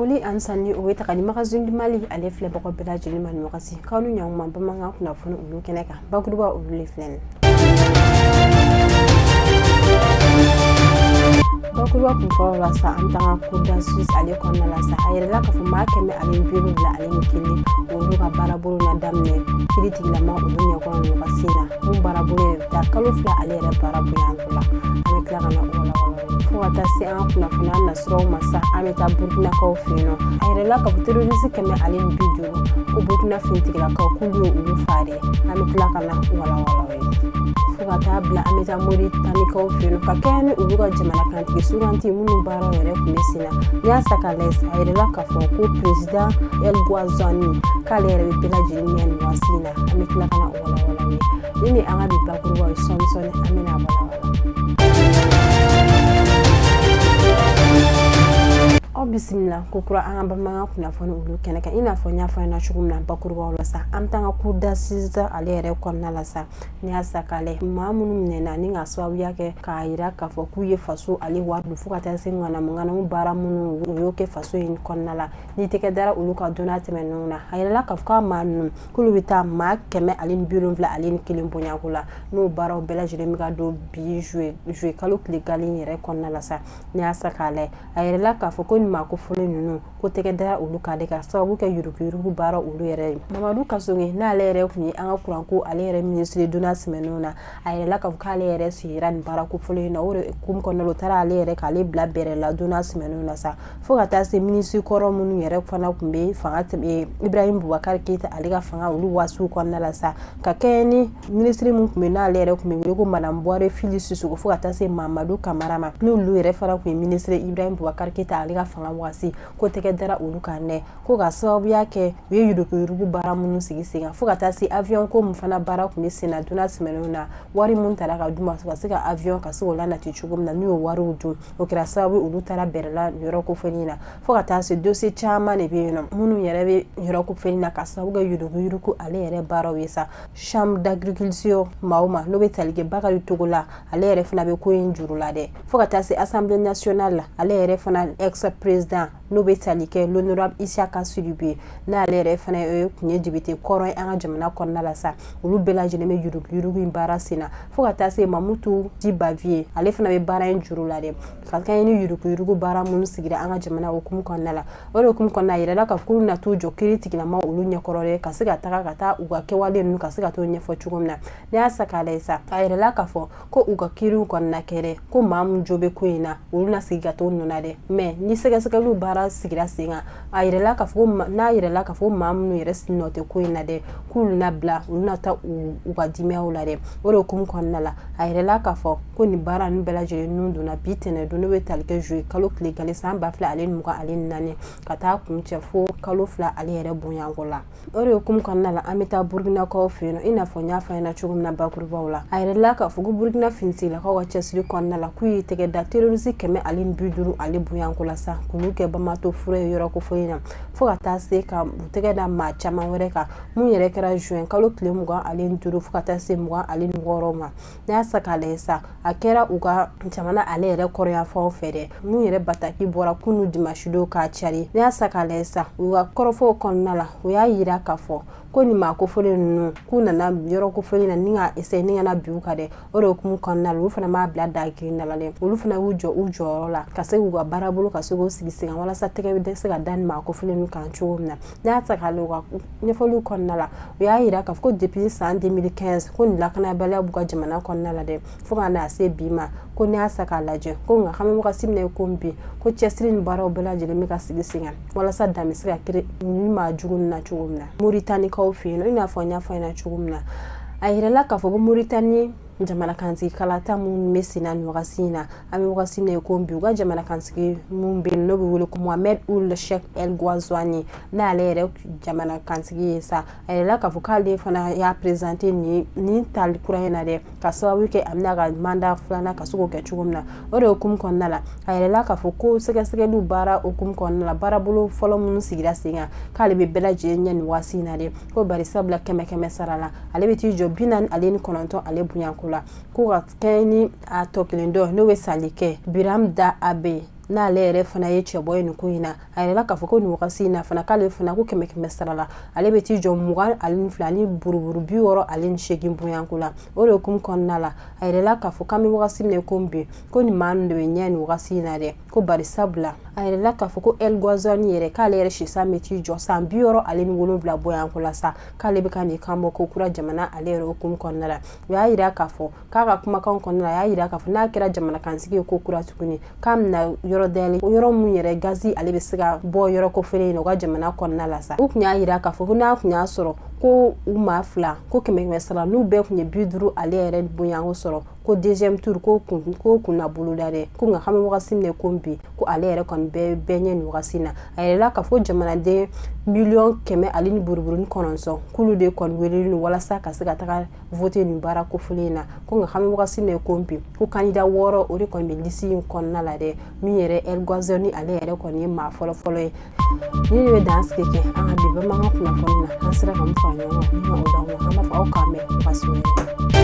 Foli ani sanni o bɛ taga ni Magazine du Mali ale filɛbagaw bɛɛ lajɛlen ma nin wagati k'aw ni ɲankuma bamanankan kunnafoni olu kɛnɛ kan bakuruba olu de filɛ nin bakuruba kunfɔlɔ la sa an bɛ taga cour d'assises ale kɔnɔna la sa a yɛrɛla k'a fɔ maa 171 olu ka baarabolo na daminɛ kiiri tigilama olu ɲɛkɔrɔ nin wagati in na mun baarabolo yɛrɛ bɛ taa kalo 2 ale yɛrɛ baara bonya la an bɛ tila ka na o walawala fo ka taa se an ka kunnafoniya nasiraw ma sa an bɛ taa Burkinakaw fɛ yen nɔ a yɛrɛla k'a fɔ terroriste 150 ko Burkina finitigilakaw k'olu ye olu fa dɛ an bɛ tila ka na walawala ye fo ka taa bila an bɛ taa Moritanikaw fɛ yen nɔ ka kɛɲɛ ni olu ka jamana kantigi suganti minnu baaraw yɛrɛ tun bɛ sen na n'i y'a ta k'a lajɛ a yɛrɛla k'a fɔ ko président El Ghazouani k'ale yɛrɛ bɛ bɛɛ lajɛlen ɲɛ nin waati in na an bɛ tila ka na walawala ye ni ni an ka bi bakurubaw ye sɔɔni sɔɔni an bɛna walawala. Aw bisimila ko kura an ka bamanankan kunnafoni olu kɛnɛ kan i n'a fɔ n y'a fɔ ɲɛna cogo min na bakurubaw la sa an bɛ taa an ka cour d'assises ale yɛrɛ kɔnɔna la sa n'i y'a sa k'a lajɛ maa minnu minɛna ni ka sababuya kɛ k'a yira k'a fɔ k'u ye faso ale wari dun fo ka taa se ŋanamu ŋanamu baara minnu u y'o kɛ faso in kɔnɔna la n'i tɛgɛ dara olu ka donna tɛmɛnenw na a yirala k'a fɔ k'a maa ninnu k'olu bɛ taa maa 171 bonyako la n'o baaraw bɛɛ lajɛlen bɛ ka don bi juillet kalo tile galen yɛrɛ kɔnɔna la sa n'i y'a sa k'a lajɛ a yirala k'a fɔ ko nin maa kofɔlen ninnu ko tɛgɛ dara olu kan de ka sababu kɛ yuruguyurugu baara olu yɛrɛ ye. Mamadu Kassogué n'ale yɛrɛ tun ye an ka kuranko ale yɛrɛ minisiri donna tɛmɛnenw na a yirala k'a fɔ k'ale yɛrɛ sigira nin baara kofɔlen in na o de hukumu kɔnɔna la o taara ale yɛrɛ k'ale bila bɛrɛ la donna tɛmɛnenw na sa fo ka taa se minisiri kɔrɔ minnu yɛrɛ fana tun bɛ fanga Ibrahim Boubacar Keïta ale ka fanga olu waasiw kɔnɔna la sa ka kɛɲɛ ni minisiri min tun bɛ n'ale yɛrɛ tun bɛ wele ko Madame Bouaré Fily Sissoko fo ka taa se Mamadou Kamara ma n'olu yɛrɛ fana tun ye minisiri Ibrahim Boubacar Keïta ale ka fanga waasi ko tɛgɛ dara olu kan dɛ ko ka sababuya kɛ u ye yuruguyurugu baara minnu sigi sen kan fo ka taa se avion ko mun fana baara tun bɛ sen na donna tɛmɛnenw na wari mun tara ka d'u ma ka se ka avion ka se k'o lanati cogo min na n'u ye wariw dun o kɛra sababu olu taara bɛrɛ la yɔrɔ kofɔlen na fo ka taa se dossier caman de bɛ yen nɔ minnu yɛrɛ bɛ yɔrɔ kofɔlen na ka sababu kɛ yuruguyurugu ale yɛrɛ baaraw ye sa chambre d'agriculture maaw ma n'o bɛ tali kɛ Bakary Togola ale yɛrɛ fana bɛ ko in juru la dɛ fo ka taa se assemblée nationale la ale yɛrɛ fana ex président n'o bɛ tali kɛ l'honorable Isiaka Sidibé n'ale yɛrɛ fana tun ye député kɔrɔ ye an ka jamana kɔnɔna la sa olu bɛɛ lajɛlen bɛ yuruguyurugu in baara sen na fo ka taa se Mamutu Dibavier ale fana bɛ baara in juru la dɛ ka kɛɲɛ ni yuruguyurugu baara minnu sigira an ka jamana hukumu kɔnɔna la o de hukumu kɔnɔna a yirala k'a fɔ k'olu na t'u jɔ kiiri tigilamaw olu ɲɛkɔrɔ dɛ ka se ka taga ka taa u ka kɛwale ninnu ka se ka t'o ɲɛfɔ cogo min na n'i y'a sa k'a lajɛ sa a yirala k'a fɔ ko u ka kiiriw kɔnɔna kɛ dɛ ko maa min jo bɛ ko in na olu na sigi ka t'o nɔ na dɛ mais ni sɛgɛsɛgɛliw baara sigira sen kan a yirala k'a fɔ n'a yirala k'a fɔ maa minnu yɛrɛ nɔ tɛ ko in na dɛ k'olu na bila olu na taa u ka dimiyaw la dɛ o de hukumu kɔnɔna la a yirala k'a fɔ ko nin baara ninnu bɛɛ lajɛlen ninnu donna bi tɛnɛn don n'o bɛ tali kɛ juillet kalo tile gale san 2024 ka taa kuncɛ fo kalo 2 ale yɛrɛ bonyanko la o de hukumu kɔnɔna la an bɛ taa Burkinakaw fɛ yen nɔ i n'a fɔ n y'a fɔ ɲɛna cogo min na bakurubaw la a yirala k'a fɔ ko Burkina finitigilakaw ka cɛsiri kɔnɔna la k'u y'i tɛgɛ da terroriste 150 ale bonyanko la sa k'olu kɛ bamato fura ye yɔrɔ kofɔlen na fo ka taa se ka u tɛgɛ da maa caman wɛrɛ kan mun yɛrɛ kɛra juin kalo tile 25 fo ka taa se 26 ma n'i y'a sa k'a lajɛ sa a kɛra u ka jamana ale yɛrɛ kɔrɔyanfanw fɛ dɛ mun yɛrɛ bataki bɔra kunu dimanche don k'a cari n'i y'a sa k'a lajɛ sa u ka kɔrɔfɔw kɔnɔna la u y'a yira k'a fɔ ko nin maa kofɔlen ninnu k'u nana yɔrɔ kofɔlen na ni ka essayer ni ka na bin u kan dɛ o de hukumu kɔnɔna la olu fana m'a bila da girinda la dɛ olu fana y'u jɔ u jɔyɔrɔ la ka se k'u ka baarabolo ka se k'o sigi sen kan walasa tɛgɛ bɛ se ka da nin maa kofɔlen ninnu kan cogo min na n'i y'a ta k'a lajɛ u ka ɲɛfɔliw kɔnɔna la u y'a yira k'a fɔ ko depuis san 2015 ko nin lakanabaliya b'u ka jamana kɔnɔna la dɛ fo ka n'a se bi ma ko n'i y'a sa k'a lajɛ ko nka k'an bɛ wagati min na i ko bi ko cɛsiri ni baaraw bɛɛ lajɛlen bɛ ka sigi sen kan walasa dan bɛ se ka kiri ni maa jugu ninnu na cogo min na Moritanikaw fɛ yen nɔ i n'a fɔ n y'a fɔ ɲɛna cogo min na a yirala k'a fɔ ko Moritani jamanakuntigi kalata minnu bɛ sen na nin wagati in na an bɛ wagati min na i ko bi u ka jamanakuntigi min bɛ yen n'o bɛ wele ko Mohamed Ould Cheikh El Ghazouani n'ale yɛrɛ jamanakuntigi ye sa a yirala k'a fɔ k'ale fana y'a présenté nin tali kura in na dɛ ka sababu kɛ a bɛna ka mandat filanan ka se k'o kɛ cogo min na o de hukumu kɔnɔna la a yirala k'a fɔ ko sɛgɛsɛgɛliw baara hukumu kɔnɔna la baarabolo fɔlɔ minnu sigira sen kan k'ale bɛ bɛɛ lajɛlen ɲɛ nin waati in na dɛ ko bari sabula 100 sara la ale bɛ t'i jɔ 49 ale bonyanko la ko ka kɛɲɛ ni a tɔ kelen dɔ n'o bɛ sali kɛ Biram Da Abe. N'ale yɛrɛ fana ye cɛbɔ ye nin ko in na, a yɛrɛ la k'a fɔ ko nin wagati in na fana k'ale fana ko 100 sara la, ale bɛ t'i jɔ 22 ani buruburu 68 bonyanko la. O de hukumu kɔnɔna la, a yɛrɛ la k'a fɔ k'an bɛ wagati min na ko bi, ko nin maa ninnu de bɛ ɲɛ nin wagati in na dɛ, ko bari sabula a yɛrɛ la k'a fɔ ko El Ghazouani yɛrɛ k'ale yɛrɛ sisan bɛ t'i jɔ san 67 bonyanko la sa, k'ale bɛ ka nin kan bɔ ko kura jamana ale yɛrɛ hukumu kɔnɔna la. U y'a yira k'a fɔ k'a ka kumakan kɔnɔna la, a y'a yira k'a fɔ n'a kɛra jamana kansigi ye ko kura tuguni, k'a bɛna yɔrɔ dayɛlɛ yɔrɔ mun yɛrɛ gazi ale bɛ se ka bɔ yɔrɔ kofɔlen in na u ka jamana kɔnɔna la sa. U tun y'a yira k'a fɔ ko n'a tun y'a sɔrɔ ko u maa fila ko 100 sara n'u bɛɛ tun ye 50 ale yɛrɛ bonyanko sɔrɔ, ko deuxième tour ko kun na boloda dɛ, ko nka hami wagati min ko bi ko ale yɛrɛ kɔni bɛɛ ɲɛ nin wagati na. A yɛrɛ la k'a fɔ jamanaden 100 000 000 9 k'olu de kɔni welelen don walasa ka se ka taga voter nin baara kofɔlen in na, ko nka hami wagati min ko bi ko candidat 6 o de kɔni bɛ liste in kɔnɔna la dɛ, min yɛrɛ El Ghazouani ale yɛrɛ kɔni ye maa fɔlɔ-fɔlɔ ye. Ni de bɛ dan sigi kɛ an ka bi bamanankan kunnafoni na, an sera ka mun fara ɲɔgɔn kan ni ka o d'aw ma, an b'a fɔ aw k'an bɛn waati wɛrɛ.